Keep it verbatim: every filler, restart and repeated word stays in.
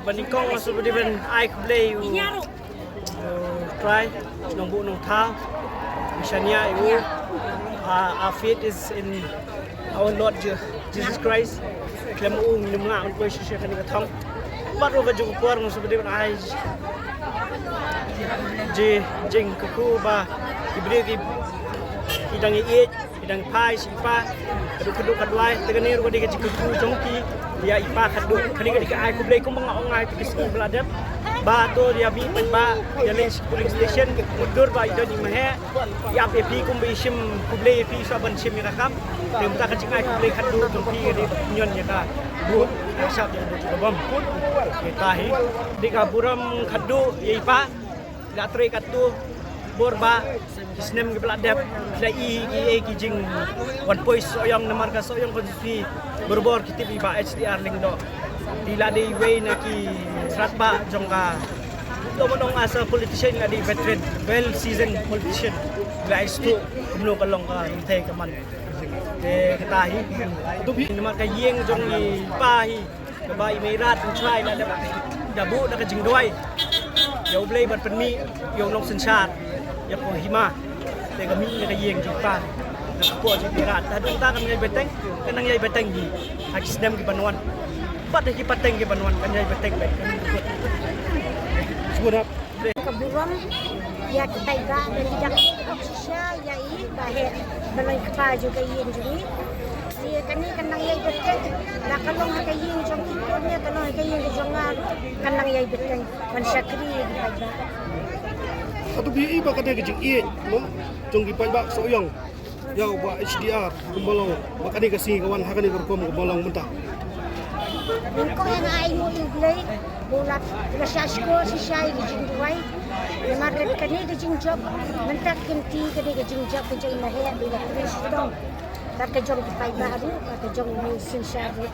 Nyngkong nga sngewbha ban ai khublei ïa u, uh, Trai Nongbuh Nongthaw. Shania ïa u. Uh, our faith is in our Lord Je- Jesus Christ. Khlem u ngim lah ban poi shisha kane ka thong. Bad ruh ka juh ka por nga sngewbha ban ai ji jingkyrkhu ba ki briew ki, ki dang ïeit, ki dang phai sha i pa khadduh khadduh khadduh. Te kane ruh ka dei ka jingkyrkhu jong ki ïa i pa khadduh. Kane ka dei ka ai khublei kumba nga ong ai te ki sngi ba la dep. Ba to ïa mih paidbah ïa leit sha polling station, mutdur ba i don i maheh. Ïa phi, phi kumba i shim khublei, phi sa ban shim ïa ka kam. Te mynta ka jingai khublei khadduh jong phi ka dei ban ñion ïa ka buh, ïa ka shap ïa ka buh ka bom. Kita hi dei ka burom khadduh ïa i pa. La trei katto bor ba ki snem ki ba la dep, la i ki, i ki jingwan poi Sohiong namar ka Sohiong constituency barabor ki tip i Bah H D R Lyngdoh. Te la dei iwei na ki rangbah jong ka, to ban ong as a politician, la dei veteran, well seasoned politician. La i stu kumno ka long ka lynti ka man. Te kata hi. Namar ka ïing jong i pa hi, kaba i Mei Rat Pynshai la dep da buh da ka jingduwai ïa U Blei ban pynmih ïa u nongsynshar ïa ka hima. Te ka mih ïa ka ïing jong i pa. Ka kpoh jong i Mei Rat. Te haduh mynta kan ïai bteng, kan nang ïai bteng hi ha ki snem ki ban wan. Bad ha ki pateng ki ban wan kan ïai bteng bad kan ïai bteng. Sngewbha. Ka burom ïa ki paidbah ba ki dang ïoh shisha ïa i ba heh, ba long i kpa jong ka ïing jong i. Ïa kane kan nang ïai bteng, la ka long ha ka ïing jong ki, ne ka long ha ka ïing ka jong nga, kan nang ïai bteng ban shakri ïa ki paidbah. Hato phi i ba kane ka jingïeit, no, jong ki paidbah Sohiong ïa u Bah H D R kumba long, ba kane ka sngi ka wan ha kane ka rukom kumba long mynta. Nyngkong nga ai nguh ïa U Blei ba u la, la shah shkor shisha ïa ka jingduwai. Namar ka, kane ka jingjop mynta ka kynti, kane ka jingjop ka jong i maheh ba la trei shitom. Bad ka jong ki paidbah ruh, bad ka jong u nongsynshar ruh.